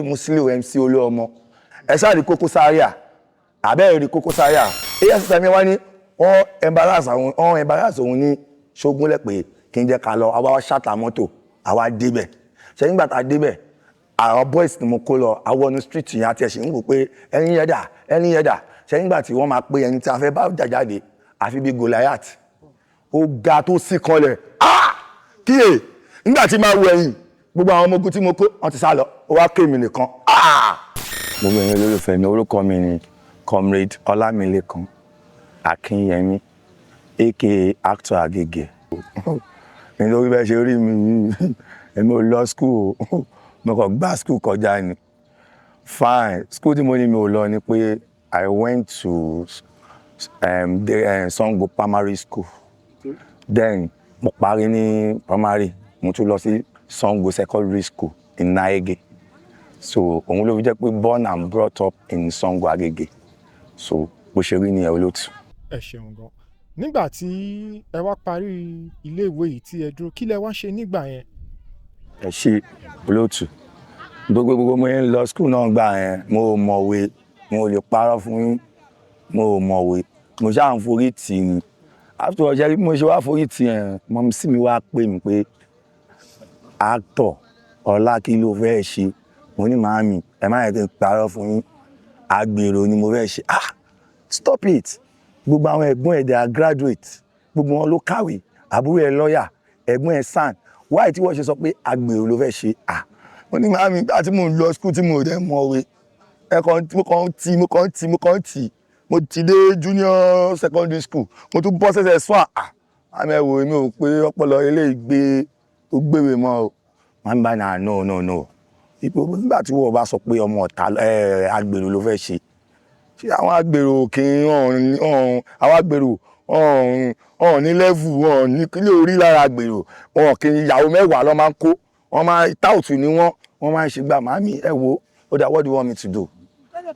Musiliu MC Olúọmọ, ẹ ṣáà rí Koko Zaria, àbẹ́ẹ̀ rí Koko Zaria. Area sister mi wá ní wọ́n embarrass àwọn, wọ́n embarrass òun ní Ṣógúnlẹ̀ pé kí n jẹ́ ká lọ. Àwa wá ṣàtà mọ́tò, àwa débẹ̀. Ṣe nígbà tá a débẹ̀, àwọn boys ni mo kó lọ, àwọn ọ̀nà street yẹn àti ẹ̀sìn ń wò pé ẹni yẹn dà, ẹni yẹn dà. Ṣe nígbà tí wọ́n máa pé ẹni tí a fẹ́ bá jà jáde, àfi bí Goliath, ó ga tó sí kanlẹ̀. Ah, kíyè! Nígbà tí máa wọ ẹ̀yìn, gbogbo àwọn ọmọ ogun tí mo kó, wọ́n ti sá lọ, ó wá kémi nìkan. Ah! Gbogbo ẹ̀yin olólùfẹ́ mi, orúkọ mi ni Comrade Ọlámilékan Akínyẹmí, aka Actor Agege. Nítorí bẹ́ẹ̀ ṣe rí mi yìí, èmi ò lọ school o, mo kàn gbá school kọjá ni. Fine, school tí mo ní mi ò lọ ni pé I went to the Sango Primary School. Then mo parí ní primary, mo tún lọ sí Sango Secondary School in Agege. So òun ló fi jẹ́ pé born and brought up in Sango Agege. So bó ṣe rí nìyẹn, olóòtú. Ẹ ṣeun gan. Nígbà tí ẹ wá parí iléèwé yìí tí ẹ dúró, kí lẹ wá ṣe nígbà yẹn? Ẹ ṣe, olóòtú. Gbogbo mo ń lọ school náà gbà yẹn, mo ò mọ̀wé. Mo ò lè parọ́ fún yín, mo ò mọ̀wé. Mo ṣáà ń forí tì í ni. After all, ṣe bí mo ṣe wá forí tì yẹn, mumsy mi wá pè mí pé, "Actor Ọlá, kí ló fẹ́ ṣe?" Mo ní, "Màámi, ẹ má yẹ kí n parọ́ fún yín, agbèrò ni mo fẹ́ ṣe." "Ah, stop it! Gbogbo àwọn ẹ̀gbọ́n ẹ̀, they are graduate, gbogbo wọn ló kàwé, àbúrò ẹ̀ lọ́ọ̀yà, ẹ̀gbọ́n ẹ̀ SAN. Why tí wọ́n ṣe sọ pé agbèrò ló fẹ́ ṣe?" Ah, mo ní, "Màámi, nígbà tí mò ń lọ school tí mo dẹ̀ mọ̀wé, ẹ kàn, mo kàn ń tì, mo kàn ń tì, mo kàn ń tì, mo ti dé junior secondary school, mo tún bọ́ sẹ́sẹ̀ sún." À àmì ẹ̀ wò mí ò pé ọpọlọ eléyìí gbé ó gbéwèé mọ́ o. Màámi bá ní, "Ah, no, no, no, ipò nígbà tí wọ́n bá sọ pé ọmọ ọ̀tá ẹ̀ agbèrò ló fẹ́ ṣe, ṣé àwọn agbèrò kì í hàn? Àwọn agbèrò hàn ní level hàn ní kílé orí lára agbèrò wọn kì í ìyàwó 10 lọ́ máa ń kó, wọ́n máa táùtù ni wọ́n, wọ́n máa ń ṣe gbà." "Màámi, ẹ wo, ó dà, what do you want me to do?"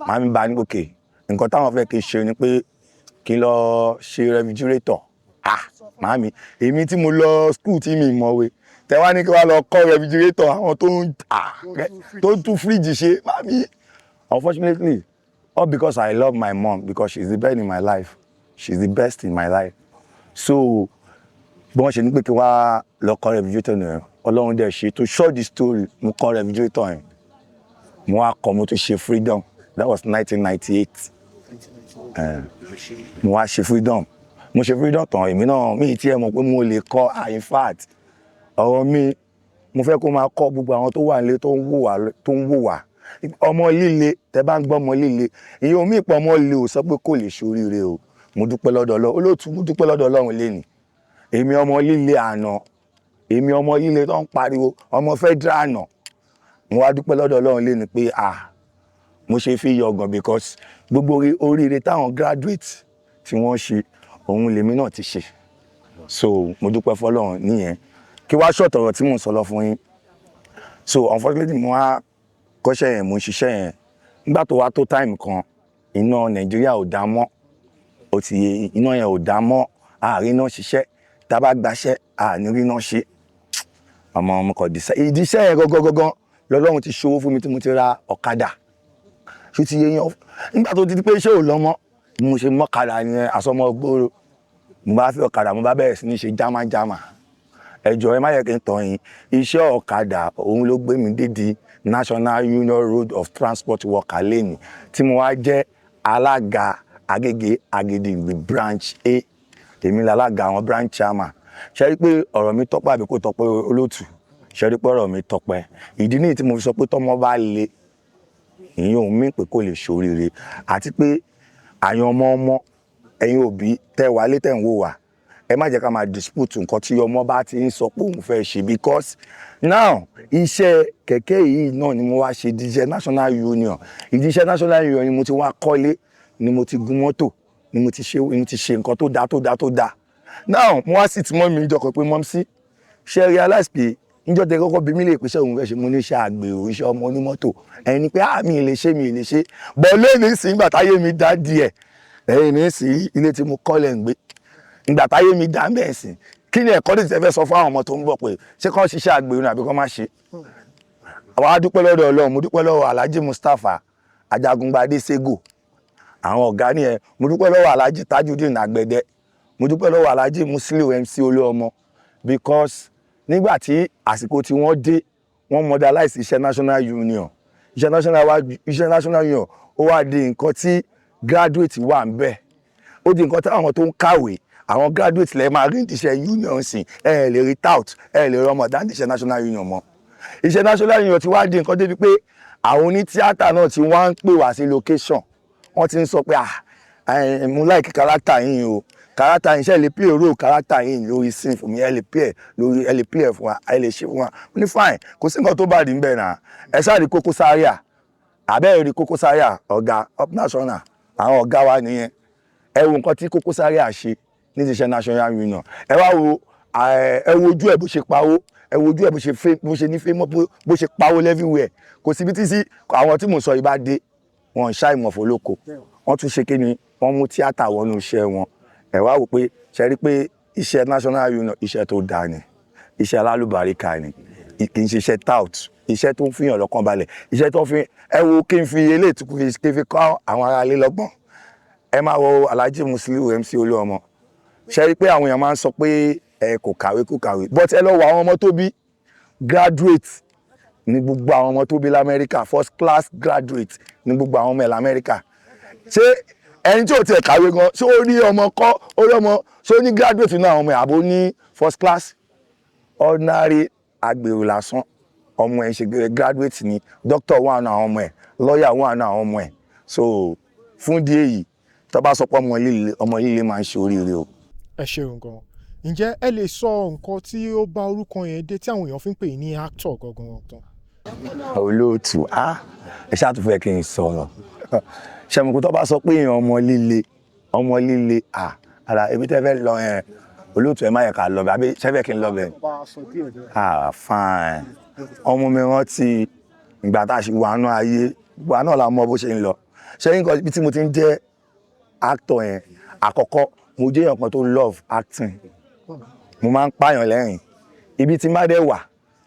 Màámi bá ní òkè, nǹkan táwọn fẹ́ kí n ṣe ni pé kí n lọ ṣe refrigerator. Ah, màámi, èmi tí mo lọ school tí mi mọ̀wé, tẹ wá ní kí wá lọ kọ́ refrigerator, àwọn tó ń tó ń tún fíríjì ṣe? Màámi, unfortunately, all because I love my mom, because she's the best in my life, she's the best in my life. So bí wọ́n ṣe ní pé kí wá lọ kọ́ refrigerator nìyẹn. Ọlọ́run dẹ̀ ṣe, to short the story, mo kọ́ refrigerator yẹn, mo wá kọ́, mo tún ṣe freedom. That was 1998. Mo wá ṣe freedom, mo ṣe freedom tán. Èmi náà mi tí ẹ mọ̀ pé mo lè kọ́. Ah, in fact, ọ̀rọ̀ mi, mo fẹ́ kó máa kọ́ gbogbo àwọn tó wà nílé, tó ń wò wá, tó ń wò wá. Ọmọ líle, tẹ bá ń gbọ́ ọmọ líle, ìyẹn omi ìpọ̀ ọmọ líle ò sọ pé kò lè ṣoríire o. Mo dúpẹ́ lọ́dọ̀ Ọlọ́run, olóòtú, mo dúpẹ́ lọ́dọ̀ Ọlọ́run lénìí. Èmi ọmọ líle àná, èmi ọmọ líle tó ń pariwo ọmọ federal àná, mo wá dúpẹ́ lọ́dọ̀ Ọlọ́run lénìí pé, ah, mo ṣe fi yọgàn, because gbogbo oríire táwọn graduate tí wọ́n ṣe, òun lèmi náà ti ṣe. So mo dúpẹ́ fọ́lọ́run níyẹn. Kí wá ṣọ̀tọ̀ ọ̀rọ̀ tí mò ń sọ lọ fún yín. So unfortunately, mo wá kọ́ṣẹ́ yẹn, mo ń ṣiṣẹ́ yẹn. Nígbà tó wá tó time kan, iná Nàìjíríà ò dá mọ́. Ó ti yé, iná yẹn ò dá mọ́, àárín náà ṣiṣẹ́. Tá a bá gbaṣẹ́, àní rí náà ṣe. Ọmọ ọmọ kò dìṣẹ́ ìdíṣẹ́ yẹn gangan lọ́lọ́run ti ṣòwò fún mi tí mo ti ra ọ̀kadà. Ṣó ti yé yẹn? Nígbà tó ti di pé iṣẹ́ ò lọ mọ́, bí mo ṣe mọ́kadà yẹn, àsọmọ gbòòrò, mo bá fi ọ̀kadà, mo bá bẹ̀rẹ̀ sí ní ṣe jámájámá. Ẹ jọ̀ọ́, ẹ má yẹ kí n tàn yín, iṣẹ́ ọ̀kadà òun ló gbé mi dédi National Union Road of Transport Worker lẹ́nìí, tí mo wá jẹ́ alága Agége Agídìgbì branch A. Èmi lálága àwọn branch chairman. Ṣe rí pé ọ̀rọ̀ mi tọ́pẹ́ àbí kò tọ́pẹ́, olóòtú? Ṣe rí pé ọ̀rọ̀ mi tọ́pẹ́? Ìdí nìyí tí mo fi sọ pé tọ́mọ bá le, ìyẹn òun mí pé kò lè ṣoríire. Àti pé àyàn ọmọ ọmọ, ẹ̀yin òbí tẹ́ wà lé, tẹ́ ń wò wá, ẹ má jẹ́ ká máa dispute nǹkan tí ọmọ bá ti ń sọ pé òun fẹ́ ṣe, because now iṣẹ́ kẹ̀kẹ́ yìí náà ni mo wá ṣe ìdíje National Union. Ìdíje National Union ni mo ti wá kọ́lé, ni mo ti gun mọ́tò, ni mo ti ṣe, ni mo ti ṣe nǹkan tó dáa, tó dáa, tó dáa. Now mo wá sì tí mọ́ mi jọkọ̀ pé, "Mumsy, ṣe realize pé níjọ́ tẹ kọ́kọ́ bí mi lè pèsè òun fẹ́ ṣe?" Mo ní iṣẹ́ àgbèrò, iṣẹ́ ọmọ onímọ́tò. Ẹni pé ah, mi ì lè ṣe, mi ì lè ṣe bọ́ lẹ́ni sí. Ìgbà táyé mi dá díẹ̀, ẹ̀yìn ní sí ilé tí mo kọ́ lẹ̀ ń gbé. Ìgbà táyé mi dá bẹ́ẹ̀ sí, kí ni ẹ̀kọ́ tí tẹ fẹ́ sọ fún àwọn ọmọ tó ń bọ̀ pé ṣé kán ṣiṣẹ́ àgbèrò àbí kán má ṣe? Àwa dúpẹ́ lọ́dọ̀ Ọlọ́run. Mo dúpẹ́ lọ́wọ́ Alhaji Mustapha Ajagungbadé Sego, àwọn ọ̀gá nìyẹn. Mo dúpẹ́ lọ́wọ́ Alhaji Tajudeen Àgbẹ̀dẹ. Mo dúpẹ́ lọ́wọ́ Alhaji Musiliu MC Olúọmọ, because nígbà tí àsìkò tí wọ́n dé, wọ́n modernize iṣẹ́ National Union. Iṣẹ́ national wa, iṣẹ́ National Union, ó wá di nǹkan tí graduate wà ń bẹ̀. Ó di nǹkan tí àwọn tó ń kàwé, àwọn graduate lè máa rí iṣẹ́ union sìn. Ẹ lè rí tout, ẹ lè rí ọmọ dáńdí iṣẹ́ National Union mọ́. Iṣẹ́ National Union ti wá di nǹkan débi pé àwọn onítíátà náà ti wá ń pè wá sí location. Wọ́n ti ń sọ pé, "Ah, mo like character yín o, character yín, ṣe lè play role character yín lórí scene fún mi? Ẹ lè play lórí, ẹ lè play ẹ fún wa, ẹ lè ṣe fún wa?" Mo ní, "Fine, kò sí nǹkan tó bá rí níbẹ̀ náà." Ẹ ṣáà rí Koko Zaria, àbẹ́ẹ̀ rí Koko Zaria, ọ̀gá up national, àwọn ọ̀gá wa nìyẹn. Ẹ wo nǹkan tí Koko Zaria ṣe ní ti ṣe National Union. Ẹ wá wo, ẹ wo ojú ẹ bó ṣe pawó, ẹ wo ojú ẹ bó ṣe fẹ́, bó ṣe ní fẹ́, bó ṣe pawó everywhere. Kò síbi tí sí àwọn tí mò ń sọ yìí bá dé, wọn ń ṣàìmọ̀ fọlọ́kọ. Wọ́n tún ṣe kíni, wọ́n mú tíátà wọnú iṣẹ́ wọn. Ẹ wá wò pé ṣe rí pé iṣẹ́ National Union, iṣẹ́ tó dáa ni, iṣẹ́ alálùbáríkà ni, kì í ṣe iṣẹ́ tout, iṣẹ́ tó ń fihàn lọ́kàn balẹ̀, iṣẹ́ tó ń fi. Ẹ wo, kí n fi eléyìí tó fi kí n fi kọ́ àwọn ará ilé lọ́gbọ́n. Ẹ máa wo Alhaji Musiliu MC Olúọmọ. Ṣe rí pé àwọn èèyàn máa ń sọ pé ẹ kò kàwé, kò kàwé, but ẹ lọ wo àwọn ọmọ tó bí, graduate ní gbogbo àwọn ọmọ tó bí lamẹ́ríkà. First class graduate ní gbogbo àwọn ọmọ ẹ̀ lamẹ́ríkà. Ṣé ẹni tí ò tiẹ̀ kàwé gan, ṣé ó rí ọmọ kọ́? Ó rí ọmọ? Ṣé ó ní graduate nínú àwọn ọmọ ẹ̀, àbó ní first class? Ordinary agbèrò lásán, ọmọ ẹ̀ ṣe graduate ni. Doctor wà nínú àwọn ọmọ ẹ̀, lawyer wà nínú àwọn ọmọ ẹ̀. So fún díẹ̀ yìí, tó bá sọ pé ọmọ líle, ọmọ líle máa ń ṣe oríire o. Ẹ ṣeun gan. Ǹjẹ́ ẹ lè sọ nǹkan tí ó bá orúkọ yẹn dé tí àwọn èèyàn fi ń pè ní actor gangan tán? Olóòtú, ah, ẹ ṣáà tún fẹ́ kí n sọ̀rọ̀. Ṣẹ̀mùkú, tó bá sọ pé èèyàn ọmọ líle, ọmọ líle, ah, ara ibi tẹ́ fẹ́ lọ yẹn, olóòtú, ẹ má yẹ ká lọ bẹ̀. Àbí ṣẹ́ fẹ́ kí n lọ bẹ̀? Ah, fine. Ọmọ mi, rántí ìgbà tá a ṣe wà nù ayé wà náà la mọ bó ṣe ń lọ. Ṣé nǹkan ibi tí mo ti ń jẹ́ actor yẹn, àkọ́kọ́, mo jẹ́ èèyàn kan tó love acting. Mo máa ń pààyàn lẹ́rìn. Ibi tí má dẹ̀ wà,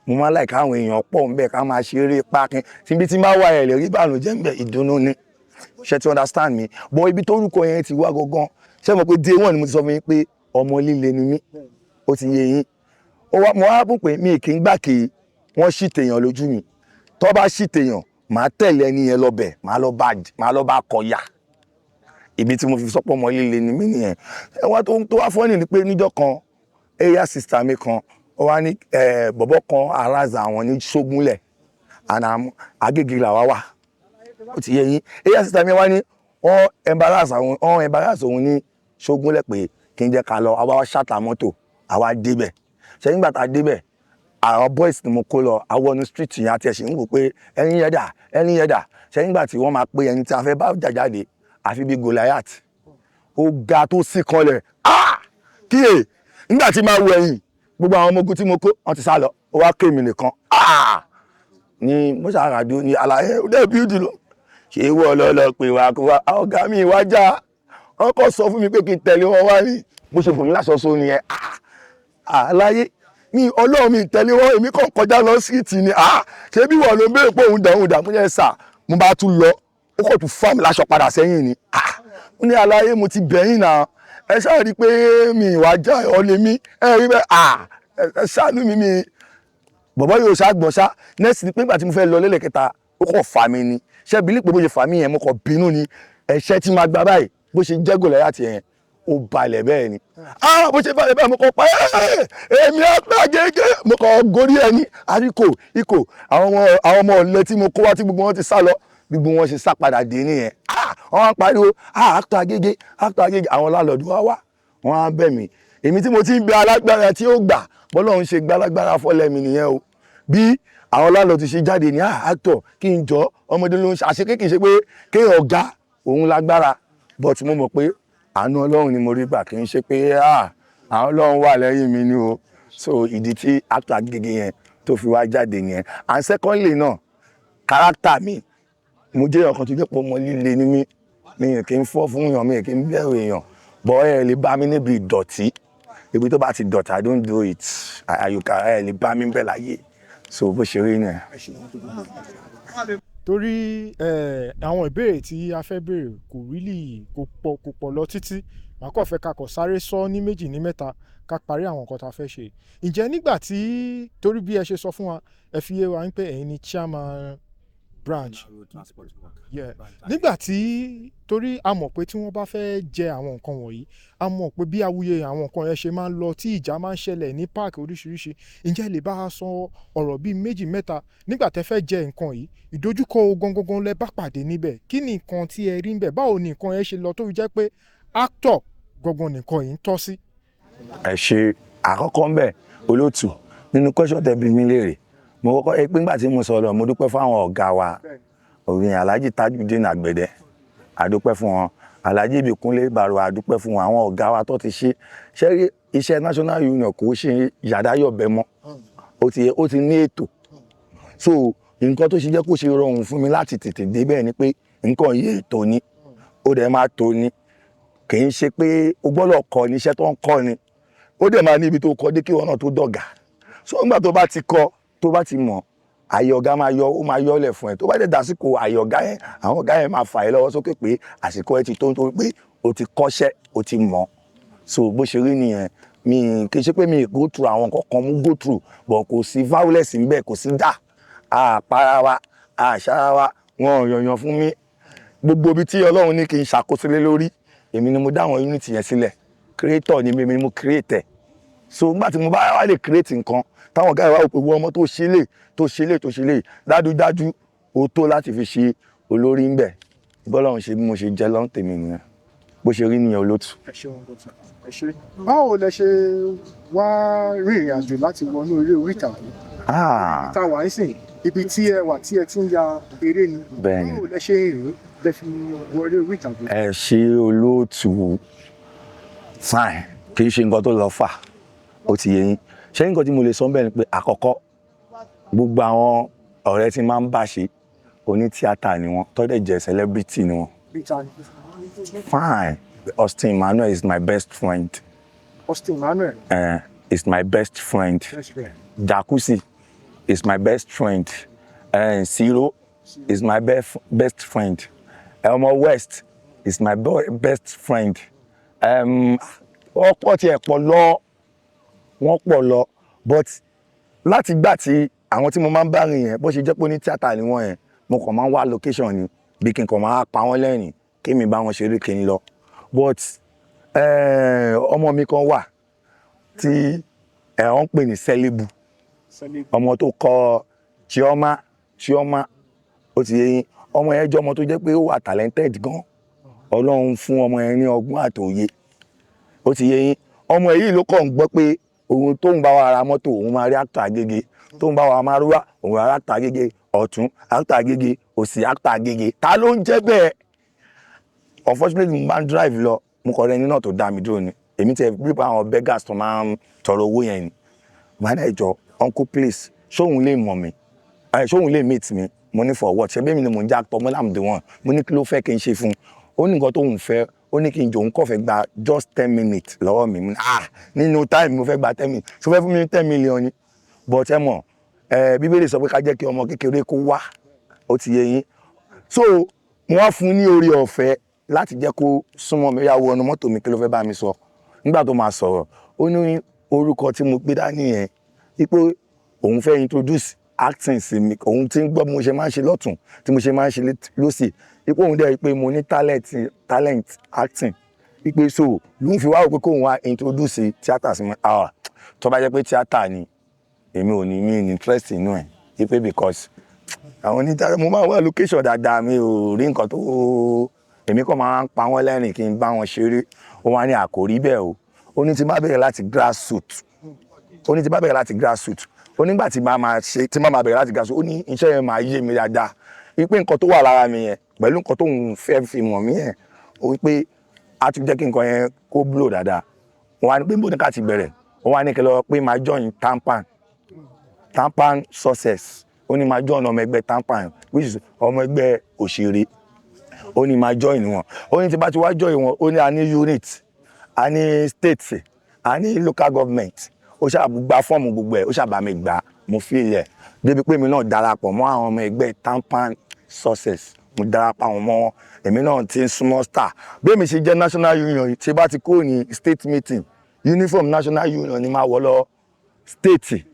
mo máa ń like káwọn èèyàn pọ̀ ńbẹ̀, ká máa ṣeré pákin. Tí ibi tí má wà, ẹ̀ lè rí ìbànújẹ́ ńbẹ̀, ìdùnnú ni. Ṣé ti understand me? But ibi tó orúkọ yẹn ti wá gangan, ṣé mo pé day one ni mo ti sọ fún yín pé ọmọ líle ni mí? Ó ti yé yín. Ó wá, mo wá bùn pé mi kì í gbà kí wọ́n ṣì tèèyàn lójú mi. Tó bá ṣì tèèyàn, màá tẹ̀lé ẹni yẹn lọ bẹ̀, màá lọ bá kọyà. Ibi tí mo fi sọpọ̀ ọmọ líle ni mí nìyẹn. Ẹ wá, tó wá funny ni pé níjọ́ kan, area sister mi kan, ó wá ní bọ̀bọ̀ kan aráàzà àwọn ní Ṣógúnlẹ̀, and Agége làwa wà. Ó ti yé yín. Area sister mi wá ní wọ́n embarrass àwọn, wọ́n embarrass òun ní Ṣógúnlẹ̀, pé kí n jẹ́ ká lọ. Àwa ṣàtà mọ́tò, àwa débẹ̀. Ṣe nígbà tá a débẹ̀, àwọn boys ni mo kó lọ. Àwọn ọ̀nà street yẹn àti ẹ̀sìn ń wò pé ẹni yẹn dà, ẹni yẹn dà. Ṣe nígbà tí wọ́n máa pé ẹni tí a fẹ́ bá jà jáde, àfi bíi Goliath, ó ga tó sì kanlẹ̀. Ah, kíyè, nígbà tí máa wo ẹ̀yìn, gbogbo àwọn ọmọ ogun tí mo kó, wọ́n ti sá lọ. Ó wá ké mi nìkan. Ah, ni mo ṣàràdó ní àlàyé ó dẹ̀ bíúdì lọ. Ṣé ìwọ lọ́lọ́ pé wá kó wá ọ̀gá mi wá já? Wọ́n kọ́ sọ fún mi pé kí n tẹ̀lé wọn wá ní bó ṣe fún mi láṣọ só nìyẹn. Ah, àlàyé mi, Ọlọ́run, mi tẹ̀lé wọn, èmi kàn kọjá lọ street ni. Ah, ṣé bí wọ́n ló ń béèrè pé òun dà, òun dà? Mo yẹ sà, mo bá tún lọ, ó kàn tún fà mí láṣọ padà sẹ́yìn ni. Ah, mo ní, "Àlàyé, mo ti bẹ̀yìn náà, ẹ ṣáà rí i pé mi ìwà já ọ̀lẹ́ mi, ẹ rí bẹ́ẹ̀. Ah, ẹ ṣàánú mi." Mi bọ̀bọ́ yóò ṣá gbọ̀n ṣá. Next ni pé nígbà tí mo fẹ́ lọ lẹ́lẹ̀kẹta, ó kàn fà mí ni. Ṣé bí pé bó ṣe fà mí yẹn, mo kàn bínú ni. Ẹ̀ṣẹ́ tí máa gba báyìí, bó ṣe jẹ́ Gòláyátì yẹn, ó balẹ̀ bẹ́ẹ̀ ni. Ah, bó ṣe balẹ̀ bẹ́ẹ̀, mo kàn pa ẹ́, èmi á gẹ́gẹ́, mo kàn gorí ẹni àríkò ikò. Àwọn ọmọ ọ̀lẹ tí mo kó wá, tí gbogbo wọn ti sá lọ, gbogbo wọn ṣe sá padà dé nìyẹn. Ah, wọ́n á pariwo, "Ah, actor Agége, actor Agége." Àwọn landlord wá wá, wọ́n á bẹ̀ mí. Èmi tí mo ti ń bẹ alágbára tí ó gbà, bọ́lọ́run ṣe gbá alágbára fọ́lẹ́ mi nìyẹn o. Bí àwọn landlord ṣe jáde ní, "Ah, actor, kí n jọ ọmọdé ló ń ṣe àṣekè." Kì í ṣe pé kéèyàn ga òun lágbára, but mo mọ̀ pé àánú Ọlọ́run ni mo rí gbà. Kì í ṣe pé, ah, àwọn Ọlọ́run wà lẹ́yìn mi ni o. So ìdí tí actor Agége yẹn tó fi wá jáde nìyẹn. And secondly náà, character mi, mo jẹ́ ọ̀kan tó jẹ́ pé ọmọ líle ni mí. Mi kì í fọ́ fún èèyàn, mi kì í bẹ̀rù èèyàn, but ẹ lè bá mi níbi ìdọ̀tí. Ibi tó bá ti dọ̀tí, I don't do it. Àyùká, ẹ lè bá mi bẹ̀ láyé. So bó ṣe rí nìyẹn. Torí àwọn ìbéèrè tí a fẹ́ béèrè kò really kò pọ̀ lọ títí. Màá kàn fẹ́ ká kọ̀ sáré sọ ní méjì ní mẹ́ta, ká parí àwọn nǹkan tá a fẹ́ ṣe. Ǹjẹ́ nígbà tí, torí bí ẹ ṣe sọ fún wa, ẹ fi yé wa pé ẹ̀yin ni chairman branch. Yeah. Nígbà tí, torí a mọ̀ pé tí wọ́n bá fẹ́ jẹ àwọn nǹkan wọ̀nyí, a mọ̀ pé bí awuye àwọn nǹkan yẹn ṣe máa ń lọ, tí ìjà máa ń ṣẹlẹ̀ ní páàkì oríṣiríṣi. Ǹjẹ́ ẹ lè bá a sọ ọ̀rọ̀ bíi méjì mẹ́ta nígbà tẹ́ fẹ́ jẹ nǹkan yìí? Ìdojúkọ wo gangan lẹ bá pàdé níbẹ̀? Kí ni nǹkan tí ẹ rí níbẹ̀? Báwo ni nǹkan yẹn ṣe lọ tó fi jẹ́ pé actor gangan nìkan yìí ń tọ́ sí? Ẹ ṣe. Àkọ́kọ́ ń bẹ̀, olóòtú, nínú question tẹ́ bi mí léèrè, mo kọ́kọ́ ẹ pé nígbà tí mo sọ̀rọ̀, mo dúpẹ́ fún àwọn ọ̀gá wa òyìn, Alhaji Tajudeen Àgbẹ̀dẹ, àdúpẹ́ fún wọn, Alhaji Ìbíkúnlé Bàrò, àdúpẹ́ fún wọn, àwọn ọ̀gá wa tó ti ṣe. Ṣé rí iṣẹ́ National Union, kò ṣe yàdáyọ̀bẹ mọ́, ó ti ní ètò. So nǹkan tó ṣe jẹ́ kó ṣe rọrùn fún mi láti tètè débẹ̀ ni pé nǹkan yìí, ètò ni, ó dẹ̀ máa tó ni. Kì í ṣe pé o gbọ́dọ̀ kọ́ ni, iṣẹ́ tó ń kọ́ ni, ó dẹ̀ máa ní ibi tó kọ́ dé kí wọn náà tó dọ̀gà. So nígbà tó bá ti kọ́, tó bá ti mọ̀, àyè ọ̀gá máa yọ, ó máa yọ́lẹ̀ fún ẹ. Tó bá dẹ̀ dásìkò àyè ọ̀gá yẹn, àwọn ọ̀gá yẹn máa fà ẹ́ lọ́wọ́ sókè pé àsìkò ẹ ti tó, nítorí pé o ti kọ́ṣẹ́, o ti mọ̀. So bó ṣe rí nìyẹn. Mi kì í ṣe pé mi go through àwọn nǹkan kan, mú go through, but kò sí violence ńbẹ̀, kò sí dà àpárá wa, àṣàrà wa, wọn ò yànyàn fún mi. Gbogbo ibi tí Ọlọ́run ní kí n ṣàkóso lé lórí, èmi ni mo dá àwọn unit yẹn sílẹ̀. Creator ni mi, èmi ni mo create ẹ̀. So nígbà tí mo bá wá lè create nǹkan, táwọn ọ̀gá ìwà òpè wo ọmọ tó ṣe lè tó ṣe lè tó ṣe lè, dájúdájú ó tó láti fi ṣe olórí ńbẹ̀. Bọ́lọ́run ṣe bí mo ṣe jẹ́ lọ́n tèmi nìyẹn. Bó ṣe rí nìyẹn, olótù. Ẹ ṣeun, ẹ ṣe. Báwo lẹ ṣe wá rìnrìn àjò láti wọnú eré orí ìtàgé? Ah, Tá a wà nísìn, ibi tí ẹ wà tí ẹ ti ń ya eré ni. Bẹ́ẹ̀ni. Báwo lẹ ṣe ń rìn lẹ fi wọ eré orí ìtàgé? Ẹ ṣe, olóòtú. Fine, kì í ṣe nǹkan tó lọ fà, ó ti yé yín. Ṣé nǹkan tí mo lè sọ bẹ́ẹ̀ ni pé àkọ́kọ́, gbogbo àwọn ọ̀rẹ́ tí máa ń bá ṣe, oní tíátà ni wọ́n, tó dẹ̀ jẹ́ celebrity ni wọ́n. Bíi ta ni? Fine, Austin Emmanuel is my best friend. Austin Emmanuel. Is my best friend. Best friend. Jacuzzi is my best friend. Siro is my best friend. Elmo West is my best friend. Ọ̀pọ̀ tí ẹ̀ pọ̀ lọ, wọ́n pọ̀ lọ, but láti gbà tí àwọn tí mo máa ń bá rìn yẹn, bó ṣe jẹ́ pé ní tíátà ni wọ́n yẹn, mo kàn máa ń wá location ni, bí kí n kàn máa pa wọ́n lẹ́rìn, kí mi bá wọn ṣeré, kí n lọ. But ọmọ mi kan wà tí ẹ̀ ń pè ní Sẹ́líbù. Sẹ́lẹ̀bù. Ọmọ tó kọ Chioma, Chioma, ó ti yé yín. Ọmọ yẹn jẹ́ ọmọ tó jẹ́ pé ó wà talented gan. Ọlọ́run fún ọmọ yẹn ní ọgbọ́n àtòye, ó ti yé yín. Ọmọ yìí ló kàn ń gbọ́ pé òun tóun bá wa ra mọ́tò, òun máa rí actor Agége, tóun bá wa márúwá, òun máa rí actor Agége ọ̀tún, actor Agége òsì, actor Agége. Ta ló ń jẹ́ bẹ́ẹ̀? Unfortunately, mo máa ń drive lọ, mo kọ̀ rẹ́ni náà tó dá mi dúró ni. Èmi tẹ bí àwọn beggars tó máa ń tọrọ owó yẹn ni. Màá dẹ̀ jọ, "Uncle, please, ṣóun lè mọ̀ mi ẹ, ṣóun lè meet mi?" Mo ní, "For what?" "Ṣe bí mi ni mò ń jẹ́ actor." Mo ní, "I'm the one." Mo ní, "Kí ló fẹ́ kí n ṣe fún un?" Ó ní nǹkan tóun fẹ́, ó ní kí n jọ, òun kàn fẹ́ gba just 10 minutes lọ́wọ́ mi. Mo ní, "Ah, nínú time mo fẹ́ gba 10 minutes, ṣó fẹ́ fún mi ní 10 million ni?" But ẹ mọ̀ ẹ, Bíbélì sọ pé ká jẹ́ kí ọmọ kékeré kó wá, ó ti yé yín. So mo wá fún un ní oore ọ̀fẹ́ láti jẹ́ kó súnmọ́ mi, yá, wọnú mọ́tò mi, kí ló fẹ́ bá mi sọ? Nígbà tó máa sọ̀rọ̀, ó ní orúkọ tí mo gbé dání yẹn, wípé òun fẹ́ introduce acting sí mi, òun ti ń gbọ́ bí mo ṣe máa ń ṣe lọ́tún, tí mo ṣe máa ń ṣe lósì, wípé òun dẹ̀ rí pé mo ní talent acting, wípé so lòun fi wá wò pé kóun wá introduce theatre sí mi. Ah, tó bá jẹ́ pé theatre ni, èmi ò ní mi ní interest inú ẹ̀, wípé because àwọn oní mo máa ń wá location dáadáa, mi ò rí nǹkan tó èmi kàn máa ń pa wọ́n lẹ́rìn, kí n bá wọn ṣeré. Ó wá ní àkórí bẹ́ẹ̀ o. Ó ní tí bá bẹ̀rẹ̀ láti grassroot, ó ní tí bá bẹ̀rẹ̀ láti grassroot, ó nígbà tí máa máa ṣe, tí máa máa bẹ̀rẹ̀ láti grassroot, ó ní iṣẹ́ yẹn máa yé mi dáadáa, wípé nǹkan tó wà lára mi yẹn pẹ̀lú nǹkan tó ń fẹ́ fi mọ̀ mí yẹn, ó wípé á tún jẹ́ kí nǹkan yẹn kó blow dáadáa. Wọ́n wá ní pé bó ní ká ti bẹ̀rẹ̀. Ó wá ní kí lọ pé máa join TAMPAN, TAMPAN success. Ó ní máa join ọmọ ẹgbẹ́ TAMPAN, which is ọmọ ẹgbẹ́ òṣèré. Ó ní máa join wọn. Ó ní tí bá ti wá join wọn, ó ní a ní unit, a ní state, a ní local government. Ó ṣáà gba fọ́ọ̀mù gbogbo ẹ̀, ó ṣáà bá mi gbà, mo fill ẹ̀. Débi pé èmi náà darapọ̀ mọ́ àwọn ọmọ ẹgbẹ́ Tampan Success, mo darapọ̀ àwọn mọ́ wọn. Èmi náà ti ń súnmọ́ star. Bí èmi ṣe jẹ́ national union yìí, tí bá ti kúrò ní state meeting, uniform national union ni máa wọ̀ lọ state,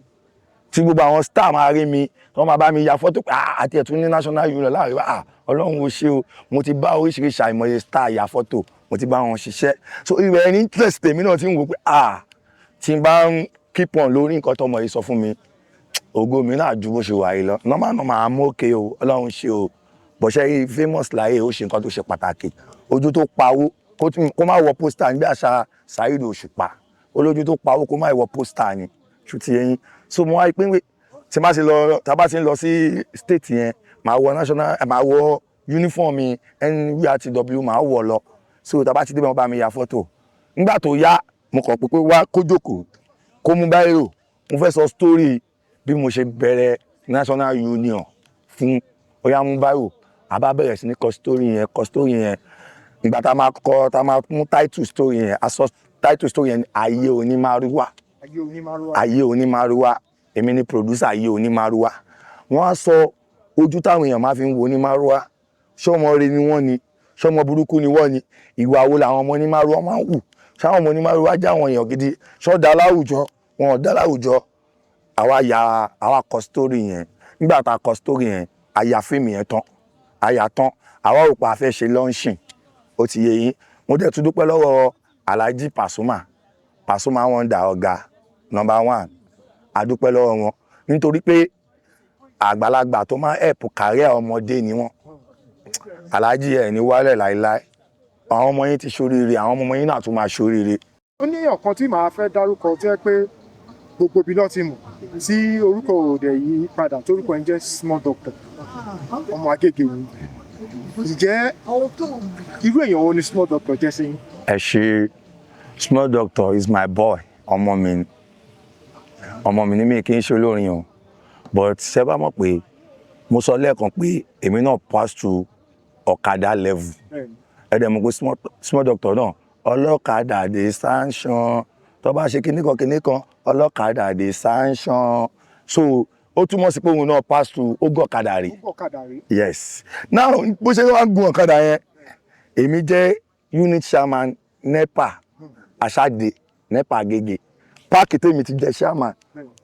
tí gbogbo àwọn star máa rí mi, wọ́n máa bá mi ya fọ́tò pé, "Ah, àti ẹ̀tún ní national union láàrin wa. Ah, Ọlọ́run, ó ṣe o." Mo ti bá oríṣiríṣi àìmọye star ya fọ́tò, mo ti bá wọn ṣiṣẹ́. So ibẹ̀ ní interest tèmi náà ti ń wò pé, ah, tí n bá ń keep on lórí nǹkan tọmọ yìí sọ fún mi, ògo mi náà ju bó ṣe wà yìí lọ. Normal normal, àmọ́ òkè o, Ọlọ́run ṣe o. Bọ̀ṣẹ́ yìí famous láyé, ó ṣe nǹkan tó ṣe pàtàkì. Ojú tó pawó kó má wọ poster níbi àṣà Saheed Òṣùpá, olójú tó pawó kó má wọ poster ni ṣùtì yẹn. So mo wá rí pé tí n bá ti lọ, tá a bá ti ń lọ sí state yẹn, màá wọ national, màá wọ uniform mi NURTW, màá wọ̀ lọ. So tá a bá ti dé, wọ́n bá mi ya fọ́tò. Nígbà tó yá, mo kàn pé wá kó jókòó, kó mú biro, mo fẹ́ sọ story bí mo ṣe bẹ̀rẹ̀ national union fún. Ó yá, mú biro. A bá bẹ̀rẹ̀ sí ní kọ story yẹn, kọ story yẹn. Ìgbà tá a máa kọ, tá a máa mú title story yẹn, a sọ title story yẹn ní Ayé Onímárúwá. Ayé Onímárúwá. Ayé Onímárúwá. Èmi ni producer Ayé Onímárúwá. Wọ́n á sọ ojú táwọn èèyàn máa fi ń wo onímárúwá: ṣọmọ rẹ ni wọ́n ni, ṣọmọ burúkú ni wọ́n ni, ìwà wo làwọn ọmọ onímárúwá máa ń hù, ṣáwọn ọmọ onímárúwá jẹ́ àwọn èèyàn gidi, ṣọ́ da láwùjọ, wọn ò dá láwùjọ. Àwa ya, àwa kọ story yẹn. Nígbà tá a kọ story yẹn, a ya fíìmù yẹn tán, a yà tán, àwa rò pé a fẹ́ ṣe launching. Ó ti yé yín. Mo dẹ̀ tún dúpẹ́ lọ́wọ́ Alhaji Pasuma, Pasuma Wonder, ọ̀gá number one. A dúpẹ́ lọ́wọ́ wọn nítorí pé àgbàlagbà tó máa help career ọmọdé ni wọ́n. Alhaji, ẹ̀ ní wálẹ̀ láéláé. Àwọn ọmọ yín ti ṣoríire, àwọn ọmọ yín náà tún máa ṣoríire. Ó ní èèyàn kan tí màá fẹ́ dárúkọ tó jẹ́ pé gbogbo ibi ló ti mọ̀, tí orúkọ òde yìí padà, torúkọ ẹ̀ ń jẹ́ Small Doctor, ọmọ Agége ni. Ǹjẹ́ irú èèyàn wo ni Small Doctor jẹ́ sí yín? Ẹ ṣe. Small Doctor is my boy. Ọmọ mi ni, ọmọ mi ni. Mi kì í ṣe olórin o, but ṣe bá mọ̀ pé mo sọ lẹ́ẹ̀kan pé èmi náà pass through ọ̀kadà level. Ẹ dẹ̀ mọ̀ pé Small Doctor náà, ọlọ́kadà dé sanction, tó bá ṣe kinní kan kinní kan, ọlọ́kadà dé sanction. So ó túmọ̀ sí pé òun náà pass through, ó gún ọ̀kadà rí. Ó gún ọ̀kadà rí. Yes. Now, bó ṣe wá gun ọ̀kadà yẹn, èmi jẹ́ unit chairman NEPA Aṣáde, NEPA Agége. Páàkì tèmi ti jẹ́ chairman,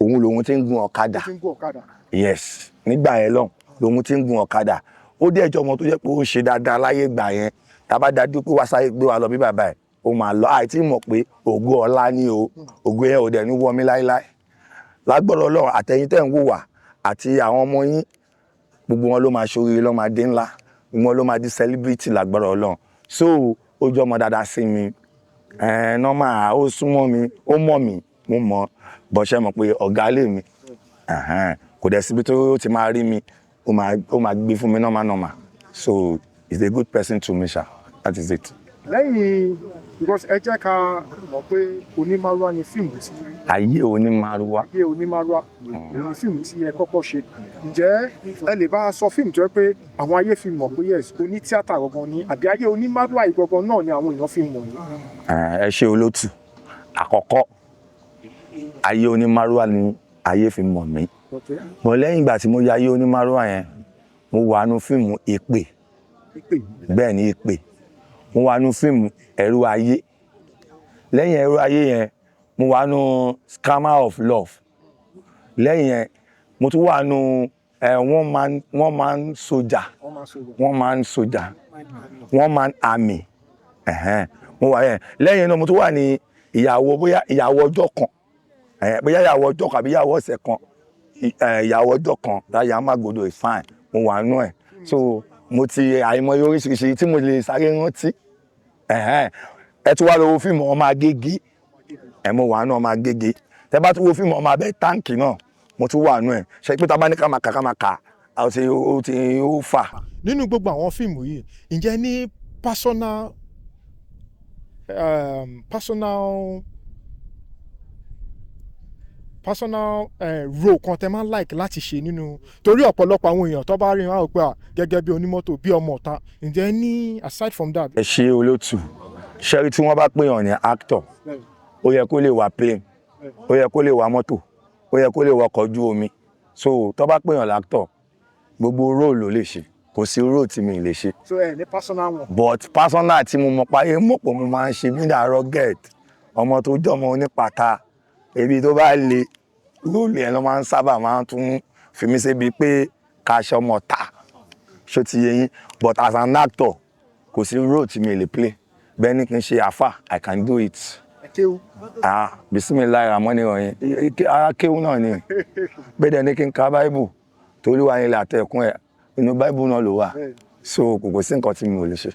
òun lòun ti ń gun ọ̀kadà. Ó ti ń gún ọ̀kadà. Yes, nígbà yẹn lọ́hùn lòun ti ń gun ọ̀kadà. Ó dẹ̀ jẹ́ ọmọ tó jẹ́ pé ó ń ṣe dáadáa láyé ìgbà yẹn. Tá a bá dájú pé wá sáyé gbé wa lọ bí bàbá ẹ̀, ó máa lọ. Àìtí mọ̀ pé ògo ọlá ní o, ògo yẹn ò dẹ̀ ní wọ́ mi láéláé lágbọ́dọ̀ Ọlọ́run. Àtẹ̀yìn tẹ̀ ń wò wá àti àwọn ọmọ yín, gbogbo wọn ló máa ṣoríire, ló máa dé ńlá, gbogbo wọn ló máa di celebrity lágbọ́dọ̀ Ọlọ́run. So ó jẹ́ ọmọ dáadáa sí mi. Ẹ̀ẹ́n, normal, ó súnmọ́ mi, ó mọ̀ mí, mo mọ̀ bọ́sẹ̀ mọ̀ pé ọ̀gá lè mi. Ẹ̀hẹ́n, kò dẹ̀ síbi tó ti máa rí mi, ó máa gbé fún mi normal normal. So he's a good person to me sha. That is it. Lẹ́yìn, because ẹ jẹ́ ká mọ̀ pé Onímárúwá ni fíìmù tí Ayé Onímárúwá. Ayé Onímárúwá ni fíìmù tí ẹ kọ́kọ́ ṣe. Ǹjẹ́ ẹ lè bá a sọ fíìmù tó yẹ pé àwọn ayé fi mọ̀ pé yes, onítíátà gangan ni, àbí Ayé Onímárúwá yìí gangan náà ni àwọn èèyàn fi mọ̀ yín? Ẹ ṣe, olótù. Àkọ́kọ́, Ayé Onímárúwá ni ayé fi mọ̀ mí bọ̀. Lẹ́yìn ìgbà tí mo ya Ayé Onímárúwá yẹn, mo wà nú fíìmù Èpè. Ìpè. Bẹ́ẹ̀ ni, Èpè. Mo wà nú fíìmù Ẹrú Ayé. Lẹ́yìn Ẹrú Ayé yẹn, mo wà nú Scammer of Love. Lẹ́yìn yẹn, mo tún wà nú ẹ one man soldier. Wọ́n máa sọ̀rọ̀. One man soldier, one man army. Ẹ̀hẹ́n, mo wà yẹn. Lẹ́yìn náà, mo tún wà ní ìyàwó, bóyá ìyàwó ọjọ́ kan, bóyá ìyàwó ọjọ́ kan àbí ìyàwó ọ̀sẹ̀ kan, ìyàwó ọjọ́ kan láyà Mágòdò is fine, mo wà nú ẹ̀. So mo ti àìmọye oríṣiríṣi tí mo lè sáré rántí. Ẹ̀hẹ́n, ẹ tún wá lọ wo fíìmù Ọmọ Agége, ẹ mo wà nú Ọmọ Agége. Tẹ bá tún wo fíìmù Ọmọ Abẹ́ Táǹkì náà, mo tún wà nú ẹ̀. Ṣe pé tá a bá ní ká máa kà, ká máa kà, ó ti ó fà. Nínú gbogbo àwọn fíìmù yìí, ǹjẹ́ ní personal role kan tẹ máa ń like láti ṣe nínú? Torí ọ̀pọ̀lọpọ̀ àwọn èèyàn tó bá rí wọn á rò pé à, gẹ́gẹ́ bí onímọ́tò, bí ọmọ ọ̀ta. Ǹjẹ́ ní aside from that? Ẹ ṣe, olótù. Ṣẹ́rí, tí wọ́n bá pè yàn ní actor, ó yẹ kó lè wà plane, ó yẹ kó lè wà mọ́tò, ó yẹ kó lè wọkọ̀ ojú omi. So tó bá pèèyàn l'actor, gbogbo role ló lè ṣe, kò sí role tí mi lè ṣe. So ẹ ní personal one? But personal tí mo mọ̀ páyé mọ̀ pé mo máa ń ṣe mí dà, rugged, ọmọ tó jọmọ onípàtà, ebi tó bá le, role yẹn ló máa ń sábà máa ń tún fi mí síbi pé ká ṣọmọ ta. Ṣó ti yé yín? But as an actor, kò sí role tí mi lè play. Bẹ́ẹ̀ ni kí n ṣe àfà, I can do it. Ẹ kéwú? Ah, bisimilahi ramoni ròyìn, ara kéwú náà ni. Bẹ́ẹ̀ dẹ̀ ni kí n ka Báíbù, tolúwa ni ilẹ̀ àtẹ̀kùn ẹ̀, inú Báíbù náà ló wà. So kò sí nǹkan tí mi ò lè ṣe.